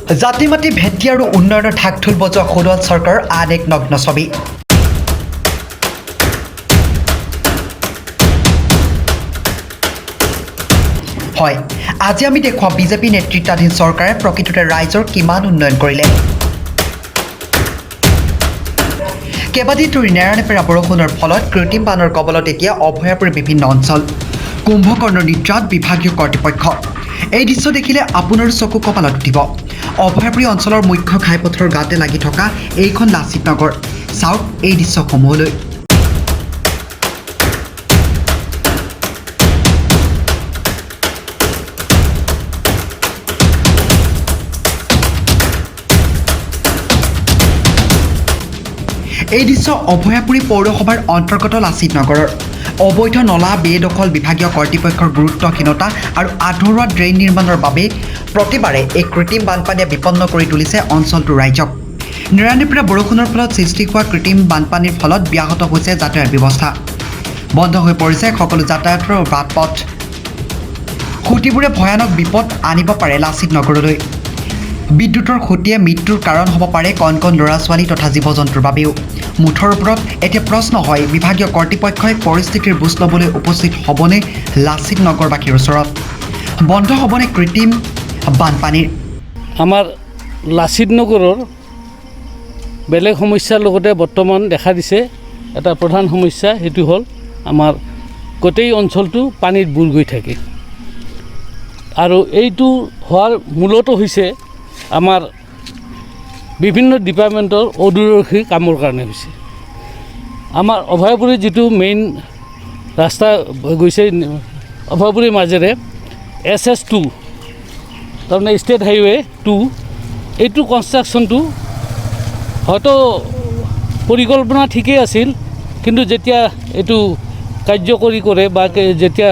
জাতি মাটি ভেটি আৰু উন্নয়নৰ ঢাক ঢোল বজোৱা সোণোৱাল চৰকাৰৰ আন এক নগ্ন ছবি। হয়, আজি আমি দেখুৱাম বিজেপি নেতৃত্বাধীন চৰকাৰে প্ৰকৃততে ৰাইজৰ কিমান উন্নয়ন কৰিলে। কেইবাদিন ধৰি নেৰানেপেৰা বৰষুণৰ ফলত কৃত্ৰিম বানৰ কবলত এতিয়া অভয়াপুৰীৰ বিভিন্ন অঞ্চল। কুম্ভকৰ্ণৰ নিদ্ৰাত বিভাগীয় কৰ্তৃপক্ষ। এই দৃশ্য দেখিলে আপোনাৰ চকু কপালত উঠিব। অভয়াপুৰী অঞ্চলৰ মুখ্য ঘাইপথৰ গাতে লাগি থকা এইখন লাচিত নগৰ। চাওক এই দৃশ্যসমূহলৈ। এই দৃশ্য অভয়াপুৰী পৌৰসভাৰ অন্তৰ্গত লাচিত নগৰৰ। অবৈধ নলা বেদখল, বিভাগীয় কৰ্তৃপক্ষৰ গুৰুত্বহীনতা আৰু আধৰুৱা ড্ৰেইন নিৰ্মাণৰ বাবে প্ৰতিবাৰে এই কৃত্ৰিম বানপানীয়ে বিপন্ন কৰি তুলিছে অঞ্চলটোৰ ৰাইজক। নেৰানেপেৰা বৰষুণৰ ফলত সৃষ্টি হোৱা কৃত্ৰিম বানপানীৰ ফলত ব্যাহত হৈছে যাতায়াত ব্যৱস্থা। বন্ধ হৈ পৰিছে সকলো যাতায়াতৰ বাট পথ। সুঁতিবোৰে ভয়ানক বিপদ আনিব পাৰে লাচিত নগৰলৈ। বিদ্যুতৰ খুঁটিয়ে মৃত্যুৰ কাৰণ হ'ব পাৰে কণ কণ ল'ৰা ছোৱালী তথা জীৱ জন্তুৰ বাবেও। মুঠৰ ওপৰত এতিয়া প্ৰশ্ন হয়, বিভাগীয় কৰ্তৃপক্ষই পৰিস্থিতিৰ বুজ ল'বলৈ উপস্থিত হ'বনে লাচিত নগৰবাসীৰ ওচৰত? বন্ধ হ'বনে কৃত্ৰিম বানপানীৰ? আমাৰ লাচিত নগৰৰ বেলেগ সমস্যাৰ লগতে বৰ্তমান দেখা দিছে এটা প্ৰধান সমস্যা, সেইটো হ'ল আমাৰ গোটেই অঞ্চলটো পানীত বুৰ গৈ থাকে। আৰু এইটো হোৱাৰ মূলত হৈছে আমাৰ বিভিন্ন ডিপাৰ্টমেণ্টৰ অদূৰদৰ্শী কামৰ কাৰণে হৈছে। আমাৰ অভয়াপুৰীৰ যিটো মেইন ৰাস্তা গৈছে অভয়াপুৰীৰ মাজেৰে SS 2, তাৰমানে ষ্টেট হাইৱে 2, এইটো কনষ্ট্ৰাকশ্যনটো হয়তো পৰিকল্পনা ঠিকেই আছিল, কিন্তু যেতিয়া এইটো কাৰ্যকৰী কৰে বা যেতিয়া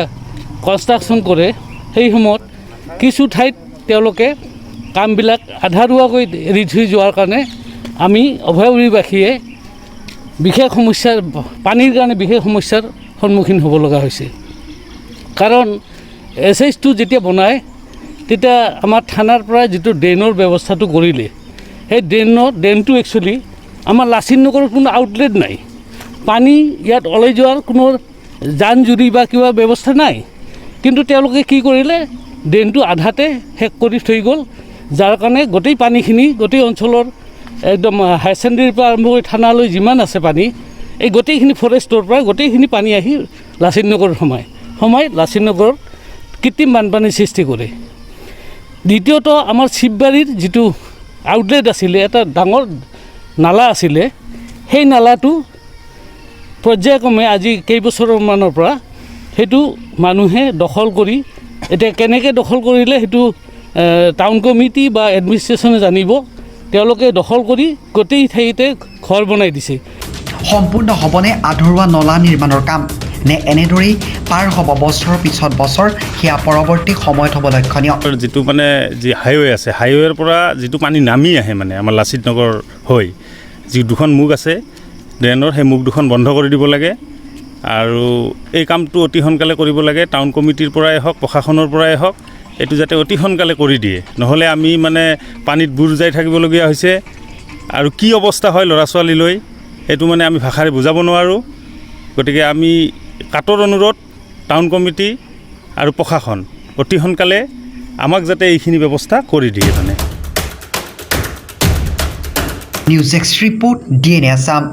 কনষ্ট্ৰাকশ্যন কৰে, সেই সময়ত কিছু ঠাইত তেওঁলোকে কামবিলাক আধাৰুৱাকৈ এৰি থৈ যোৱাৰ কাৰণে আমি অভয়াপুৰীবাসীয়ে বিশেষ সমস্যাৰ, পানীৰ কাৰণে বিশেষ সমস্যাৰ সন্মুখীন হ'ব লগা হৈছে। কাৰণ SH 2 যেতিয়া বনায়, তেতিয়া আমাৰ থানাৰ পৰা যিটো ড্ৰেইনৰ ব্যৱস্থাটো কৰিলে, সেই ড্ৰেইনটো একচুৱেলি আমাৰ লাচিত নগৰৰ কোনো আউটলেট নাই। পানী ইয়াত ওলাই যোৱাৰ কোনো জান জুৰি বা কিবা ব্যৱস্থা নাই। কিন্তু তেওঁলোকে কি কৰিলে, ড্ৰেইনটো আধাতে শেষ কৰি থৈ গ'ল, যাৰ কাৰণে গোটেই পানীখিনি গোটেই অঞ্চলৰ একদম হায়াৰ ছেকেণ্ডেৰীৰ পৰা আৰম্ভ কৰি থানালৈ যিমান আছে পানী, এই গোটেইখিনি ফৰেষ্টৰ পৰা গোটেইখিনি পানী আহি লাচিত নগৰত সোমায়, সোমাই লাচিত নগৰত কৃত্ৰিম বানপানীৰ সৃষ্টি কৰে। দ্বিতীয়তঃ আমাৰ শিৱবাৰীৰ যিটো আউটলেট আছিলে, এটা ডাঙৰ নালা আছিলে, সেই নালাটো পৰ্যায়ক্ৰমে আজি কেইবছৰমানৰ পৰা সেইটো মানুহে দখল কৰি, এতিয়া কেনেকৈ দখল কৰিলে সেইটো টাউন কমিটি বা এডমিনিষ্ট্ৰেশ্যনে জানিব, তেওঁলোকে দখল কৰি গোটেই ঠাইতে ঘৰ বনাই দিছে। সম্পূৰ্ণ হ'বনে আধৰুৱা নলা নিৰ্মাণৰ কাম, নে এনেদৰেই পাৰ হ'ব বছৰৰ পিছত বছৰ, সেয়া পৰৱৰ্তী সময়ত হ'ব লক্ষণীয়। যিটো মানে যি হাইৱে আছে, হাইৱেৰ পৰা যিটো পানী নামি আহে, মানে আমাৰ লাচিত নগৰ হৈ যি দুখন মুখ আছে ড্ৰেইনৰ, সেই মুখ দুখন বন্ধ কৰি দিব লাগে আৰু এই কামটো অতি সোনকালে কৰিব লাগে। টাউন কমিটিৰ পৰাই হওক, প্ৰশাসনৰ পৰাই হওক, এইটো যাতে অতি সোনকালে কৰি দিয়ে। নহ'লে আমি মানে পানীত বুৰ যাই থাকিবলগীয়া হৈছে আৰু কি অৱস্থা হয় ল'ৰা ছোৱালীলৈ, সেইটো মানে আমি ভাষাৰে বুজাব নোৱাৰোঁ। গতিকে আমি কাতৰ অনুৰোধ, টাউন কমিটি আৰু প্ৰশাসন অতি সোনকালে আমাক যাতে এইখিনি ব্যৱস্থা কৰি দিয়ে মানে। News desk report, DNA Assam.